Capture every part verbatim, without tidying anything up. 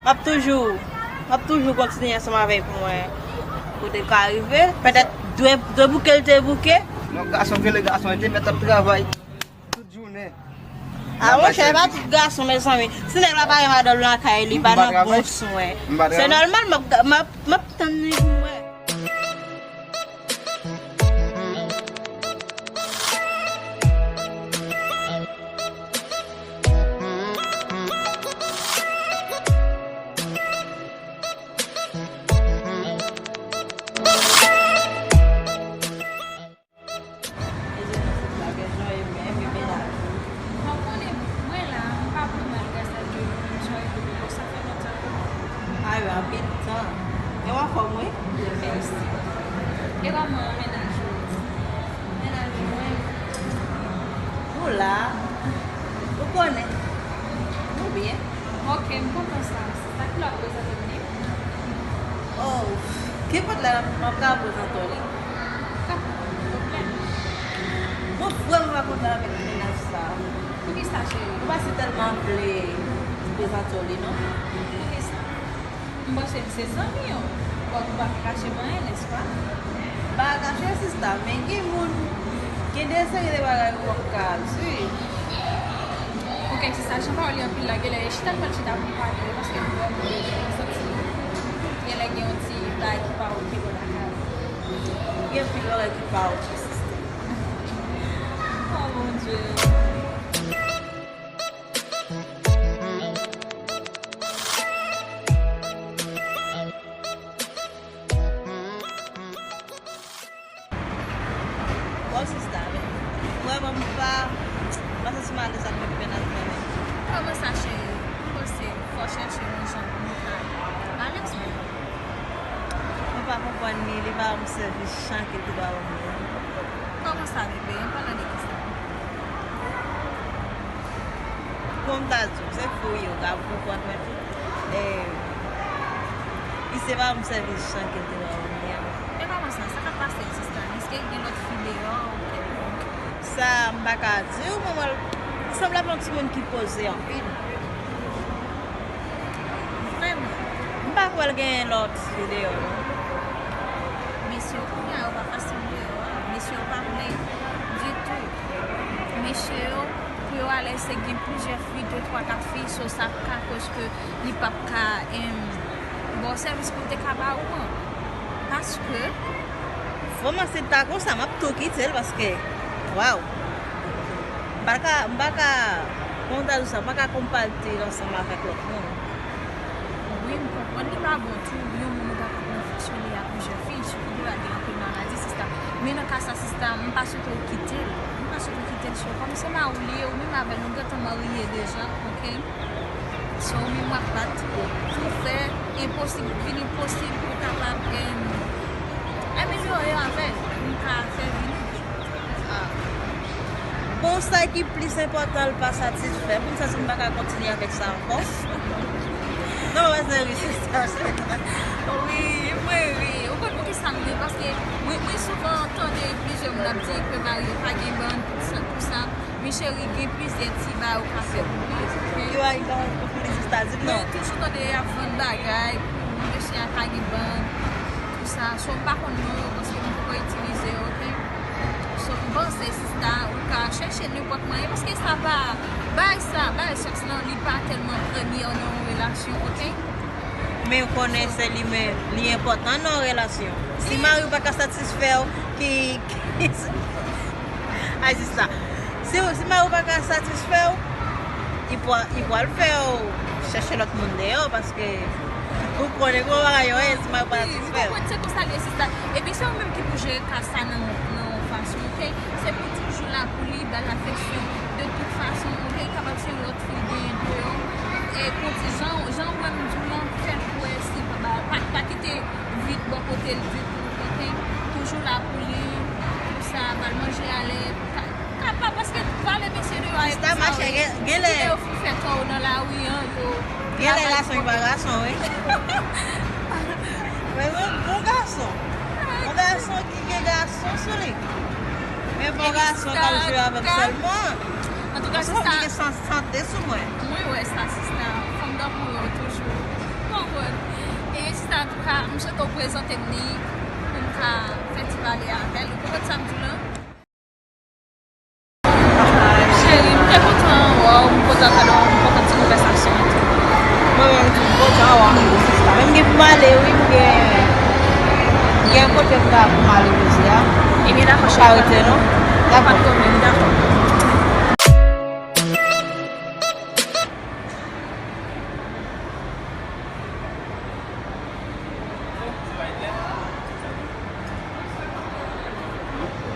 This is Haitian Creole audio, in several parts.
M ap toujou, m ap toujou kontinye ansanm avèk mwen. Kote l ka rive, petèt dwe, dwe bouke l te bouke. Non, gason ki rele gason, li te mèt ap travay tout jounen. A, monchè, e pa tout gason, mezanmi. Si nèg la pa gen madanm lakay li, pa nan bon swen. Se nòmal, m ap, m ap, m ap tann li pou m wè. Mwen konnen, mwen la, m pa pli mal, gras a Dye, mwen menm jan e vle, sa fè lontan. A yo, anpil tan. E w anfòm, wi? Mèsi. E kòman mennaj ou? Mennaj mwen? Nou la. Ou konnen. Nou byen. Ok, m kontan sa. Sa ki lè w ap prezante m li? Oh, ki pòt la m ap ka prezante w li? Sa pa pwoblèm. Mwen vrèman pa kontan avèk mennaj sa. Poukisa, cheri? Mwen pa si tèlman vle prezante w li, non. Poukisa? M panse m se zanmi w. Bon, nou pa ka kache anyen, nèspa? M pa ka kache, sista, men gen moun, gen de seri de bagay ou p ap ka di. Ok, sista, jan pawòl li anpil la, genlè e chita n pral chita pou n pale, paske m vrèman santi genlè gen yon ti bagay ki pa oke bò lakay. Gen anpil bagay ki pa oke, sista. Oh, mon Dieu. Bon, sista, men vrèman, m pa, m pa santi m alèz ak mennaj mwen menm. Kòman sa, cheri? M panse fò w chèche yon jan pou nou ka alèz menm. Mwen pa konprann li, li pa ban m sèvis jan ke l te dwe ban mwen an. Kòman sa, bebe? An palan de kisa? Kòm m ta di w, se fi w ye, ou ka konprann mwen tou. E, li se pa ban m sèvis jan ke l te dwe ban mwen an. E kòman sa? Sa k ap pase, sista? Èske gen lòt fi deyò ou kèlkonk? Sa, m pa ka di w, men mwen, li sanble ap yon timoun ki poze anpil. Vrèman. M pa kwè l gen lòt fi deyò, non. Mesye yo kounye a yo pa fasil deyò a. Mesye yo pa vle ditou. Mesye yo, pou yo alèz, se gen plizyè fi, de, twa, kat fi, so sa ka koz ke li p ap ka, em, ba w sèvis pou l te ka ba ou an. Paske, vrèman, si l ta konsa, m ap tou kite l, paske, waw. M pa ka, m pa ka, kòman ta di sa, m pa ka konpati l ansanm avèk lòt moun. Wi, m konprann li pa bon tou, yon moun ou pa ka konn fonksyone a plizyè fi, sitou ke l gen anpil maladi, sista. Men nan ka sa, sista, m pa swete w kite l. M pa swete w kite l, so, kòm se mari w li ye, ou menm avè l, nou gentan marye deja, ok? So, ou menm w ap bat pou fè enposib vini posib, pou w kapab, em, amelyore avè l, pou nou ka fè vini. Bon, sa ki plis enpòtan, l pa satisfè m. M santi m pa ka kontinye avèk sa ankò. Non, mwen serye, sista. Wi, mwen ri. Ou konn poukisa m ri? Paske mwen, mwen souvan tande plizyè moun ap di ke mari yo pa gen bann, tout sa, tout sa. Men cheri, gen plizyè ti bagay ou ka fè pou li, ok? Yo a, yo a, pou li, sista, di m non. Mwen toujou tande y ap vann bagay pou mesye a ka gen bann, tout sa. So, m pa konn non yo, paske m poko itilize yo, ok? So, m panse, sista, ou ka chèche nenpòt manyen, paske sa pa, bagay sa, bagay sèks lan, li pa tèlman premye nan yon relasyon, ok? Men ou konnen se li menm, li enpòtan nan yon relasyon. Si mari w pa ka satisfè w, ki, ki, ay, sista. Si, si mari w pa ka satisfè w, li pwa-, li pwal fè w chèche lòt moun deyò, paske ou konnen kòman bagay yo ye, si mari w pa satisfè w. Wi, m konprann, se konsa l ye, sista. Epi se ou menm ki pou jere ka sa nan, nan yon fason, ok? Se pou toujou la pou li, ba l afeksyon. De tout fason, ok, li kapab se lòt fi l genyen deyò. E konti, jan, jan w wè m di w lan, fè l kwè si pa, pa, pa, pa kite vid bò kote l ditou, ok? Toujou la pou li, pou sa, ba l manje alè, ka, kapab, paske valè mesye deyò a, e konsa, wi. Genlè yo fin fè tò yo nan lari an, yo. Genlè gason ki pa gason, wi. Men yon bon gason. Yon gason ki gen gason sou li. Men bon gason k ap jwe avè m sèlman. Antouka, sista, fòk li gen san-, sante sou mwen. Mwen wè sa, sista. Fanm tankou ou yo toujou. M swete w prezante m li pou m ka fè ti pale avè l. Ou konprann sa m di w lan? Cheri, m te kontan wè w, m kontan tande w, m kontan ti konvèsasyon an tou. Mwen menm tou, m kontan wè w. Men m gen pou m ale, wi, m gen, m gen kote m ta pou m ale poze a. Ebyen, dakò, cheri. Pa rete, non? Dakò. Pa de pwoblèm, dakò.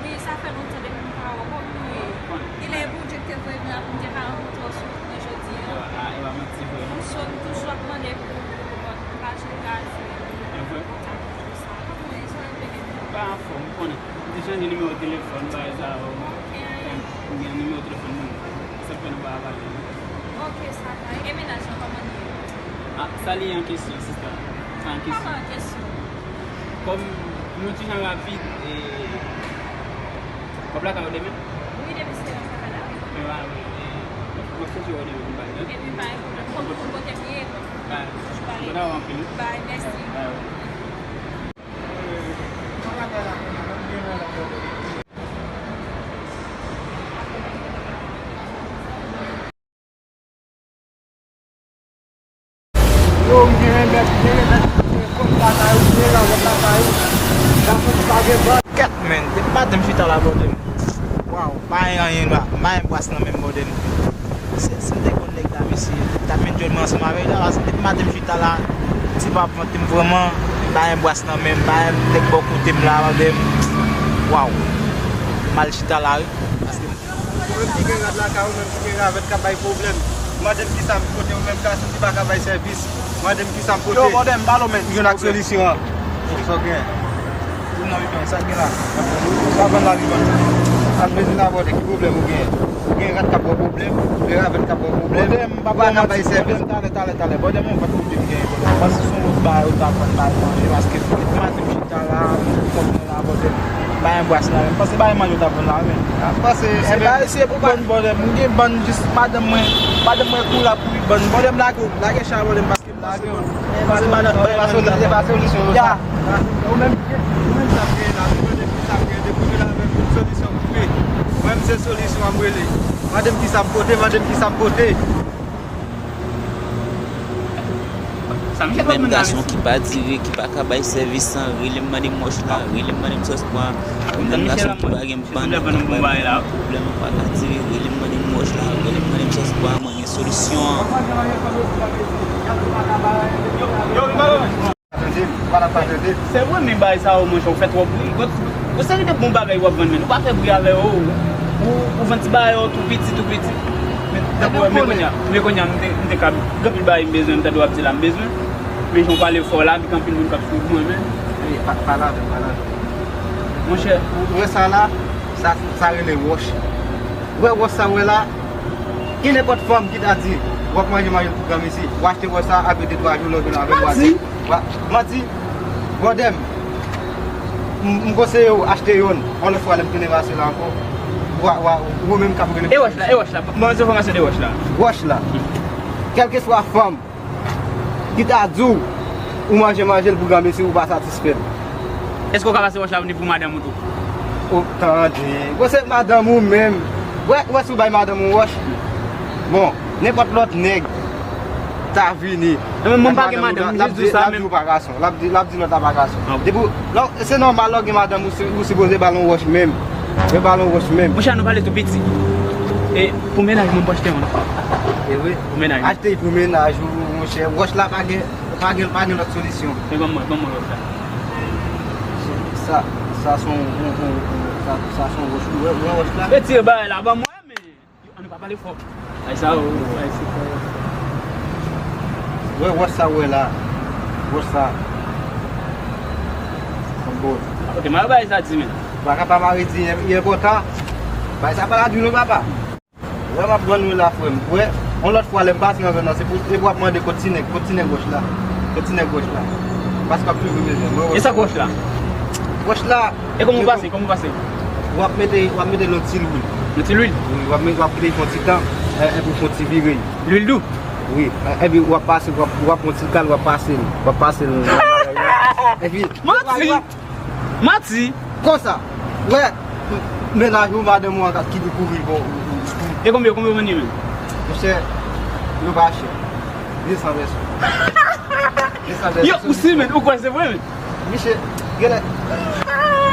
Wi, sa fè lontan depi m pa wè w. Kòm nou ye? Genlè Bondye ki te voye m la pou m te ka rankontre w sou jounen jodi a. M so m toujou ap mande pou ou, m pa janm ka jwenn kontak ou, tout sa. Kòman w ye? Sa w ap vini? M pa anfòm, ou konnen. M te chanje nimewo telefòn, bagay sa yo. M gen nimewo telefòn moun. Sa fè nou pa pale. Ok, sa va. E menaj lan, kòman li ye? Ah, sa li an kesyon, sista. Sa an kesyon. Kòman an kesyon? Kòm nou ti jan rapid, e, w ap lakay ou demen? Wi, demen se lakay la. Men, wi, e, m ap chèche w demen pou m pale. Epi, pa gen pwoblèm. Kòm pou kote m ye, m toujou pale. Bay, mèsi. Bay, wi. Yo, m gen remèd, m gen remèd, m gen kòb lakay ou, m gen ravèt lakay ou. Dakò, pa gen ban. Kèt, men, depi maten m chita la, bòdè m. Waw, pa gen anyen la, pa gen bwas nan men m, bòdè m. Se, se m te konn nèg la, mesye, m t ap vin jwenn mwen ansanm avè l la, paske depi maten m chita la, ti pa vant m vrèman, m pa gen bwas nan men m, m pa gen nèg bò kote m la, bòdè m. Waw, m al chita la, wi, paske Ou menm ki gen rad lakay ou, menm ki gen ravèt k ap bay pwoblèm, mande m kisa m pote, ou menm k ap soti pa ka bay sèvis, mande m kisa m pote. Yo, bòdè m, ba l men. Ou jwenn ak solisyon an. Sa w gen? Ou nan vivan, sa k gen la? Sa vann la vivan. Al mezi la, bòdè, ki pwoblèm ou gen? Ou gen rad k ap ba w pwoblèm, ou gen ravèt k ap ba w pwoblèm, ou pa ka bay sèvis. Bòdè m, talè, talè, talè. Bòdè m, yon vant kote m gen, bòdè m. Panse se yon lòt bagay ou ta vann bay manje, paske depi maten m chita la, m konn la, bòdè m. Bay yon bwas la, men m panse bay manje ou ta vann la, men. Ah, m panse, se bay, se pou bann bòdè m. M gen bann jis madanm mwen, madanm mwen kou la pou li bann bòdè m lage w, lage chay bòdè m paske m lage w. Paske madanm, bay manje ou ta vann. Se pa solisyon yo sa. Ou menm, ou menm sa m gen la, ou menm sa m gen, depi w vin avèk yon solisyon pou mwen. Mwen menm se solisyon an m rele. Mande m kisa m pote, mande m kisa m pote. Menm gason ki pa dire, ki pa ka bay sèvis an, rele m mande m wòch la, rele m mande m sòs pwa. Menm gason ki pa gen bann, ki pa gen pwoblèm, pa ka dire, rele m mande m wòch la, rele m mande m sòs pwa, mwen gen solisyon an. Tande m, ou pa t ap pa tande m. Se vre, men bagay sa yo, monchè, ou fè twòp bri. Gon, gon seri de bon bagay w ap vann, men ou pa fè bri avè yo. Ou, ou vann ti bagay yo tou piti, tou piti. Men tankou wè, men kounye a, men kounye a, m te, m te ka, gen anpil bagay m bezwen, m tande w ap di la m bezwen. Men jan w pale fò la, gen anpil moun k ap swiv mwen, men. Wi, pa, pale avè m, pale avè m. Monchè. Ou wè sa la, sa, sa rele wòch. Ou wè wòch sa w wè la, gen nenpòt fanm ki ta di, w ap manje manje pou granmesi, w achte wòch sa, apre de twa jou, lè w vin avè l, w a di, manti. Manti, bòdè m. M, m konseye w achte youn. Yon lòt fwa, lè m tounen pase la ankò, w a, w a, ou menm k ap rele. E wòch la, e wòch la. Ban m enfòmasyon de wòch la. Wòch la. Kèlkeswa fanm ki ta di w, ou manje manje l pou granmesi, ou pa satisfè l. Èske w ka pase wòch la vini pou madanm ou tou? O, tande. Bon, se madanm ou menm. Wè, wè si w bay madanm ou wòch. Bon, nenpòt lòt nèg ta vini. Mwen menm pa gen madanm, m jis di w sa menm. L ap di w pa gason. L ap di, l ap di lòt la pa gason. Depi w, lò, se nòmal lè w gen madanm ou, ou sipoze ba l yon wòch menm. Yo ba l yon wòch menm. Monchè, nou pale tou piti. E pou mennaj mwen, m pou achte yon. E vre? Pou mennaj mwen. Achte pou mennaj ou, monchè. Wòch la pa gen, pa gen, pa gen lòt solisyon. Men ban mwen, ban mwen wòch la. Sa, sa se yon, yon, yon, yon, sa, sa se yon wòch. Ou wè, ou wè wòch la? Retire bagay la, ban mwen, men. Ann nou pa pale fò. Ay sa, o, ay se fò. Wè, wòch sa, wè la. Wòch sa. Bon. Ok, mare bagay sa di, men. Ou pa ka pa mare di, li enpòtan. Bagay sa pa la di, non, papa. Wè, m ap vann wi la, frè m. Wè, yon lòt fwa, lè m pase nan zòn nan, se pou, se pou w ap mande kot ti nèg, kot ti nèg wòch la. Kot ti nèg wòch la. Paske w ap toujou bezwen. Wè, wòch la. E sa k wòch la? Wòch la. E kòman w pase? Kòman w pase? W ap mete, w ap mete l nan ti lwil. Nan ti lwil? Wi, w ap mete, w ap kite l fè yon ti tan, e, epi w fè yon ti vire. Lwil dou? Wi, e, epi w ap pase, w ap, w ap pran ti kal, w ap pase l. W ap pase l nan bagay la. Epi, manti! Manti! Konsa, wè, mennaj ou, madanm ou an ki dekouvri bon. E konbyen, konbyen ou vann li menm? Mesye, yo pa chè. De san peso. De san peso. Yo, ou si, men, ou kwè se vre, men? Misye, genlè,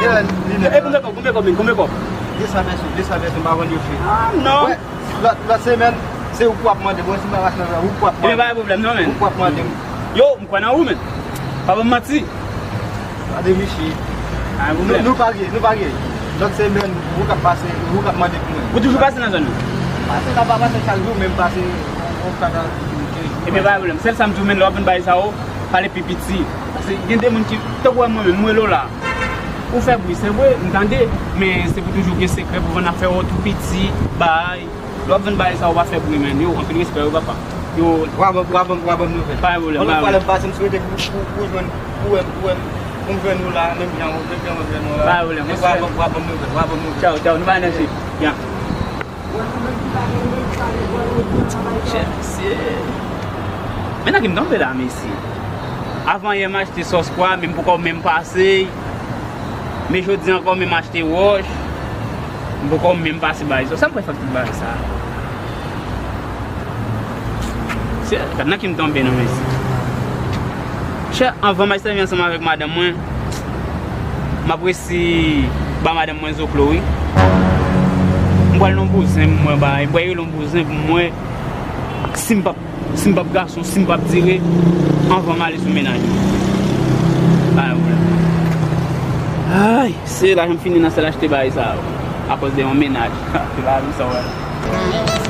genlè li nèt. E konbyen kòb, konbyen kòb, men, konbyen kòb? De san peso, de san peso, m pa vann yo chè. Ah, non. Wè, lòt, lòt semèn, se ou k ap mande. Bon, si m pa mache nan ou k ap mande. Ebyen, pa gen pwoblèm, non, men. Ou k ap mande. Yo, m kwè nan ou, men. Pa ban m manti. Gade, misye. Pa gen pwoblèm. Nou, nou parye, nou parye. Lòt semèn, ou k ap pase, ou k ap mande pou mwen. Ou toujou pase nan zòn nan? Pase la, pa pase chak jou, men m pase yon fwa nan kenz jou. Ebyen, pa gen pwoblèm. Sèl sa m di w, men, lè w ap vin bay sa yo, pale pi piti. Paske gen de moun ki, tankou mwen menm, m rele w la. Ou fè bri, se vre, m tande, men se pou toujou gen sekrè pou vann afè yo tou piti, bay. Lè w ap vann bagay sa, ou pa fè bri, men. Yo, anpil respè, wi, papa. Yo. W a ban, w a ban, w a ban m nouvèl. Pa gen pwoblèm, pa gen pwoblèm. Yon lòt fwa, lè m pase, m swete pou, pou, pou jwenn, pou wè m, pou wè m, pou m jwenn ou la, menm jan, menm jan mwen jwenn ou la. Pa gen pwoblèm, w a ban, w a ban m nouvèl, w a ban m nouvèl. Tchaw, tchaw, nou pa nan chif. Byen. Men nan ki m tonbe la, mesye. Avan yè m achte sòs pwa, men m poko menm pase. Men jodi ankò, men m achte wòch. M poko menm pase bay sòs. Sa m pral fè ak tout bagay sa? Chè, gad nan ki m tonbe non, mesye. Chè, anvan m al sèvi ansanm avèk madanm mwen, m ap resi ba madanm mwen zoklo, wi. M pral nan bouzen pou mwen bay, m pral rele yon bouzen pou mwen. Si m p ap, si m p ap gason, si m p ap dire, anvan m ale sou mennaj mwen. Pa gen pwoblèm. Ay, se lajan m fini nan sèl achte bagay sa yo. Akòz de yon mennaj. Se pa vre sa w wè la.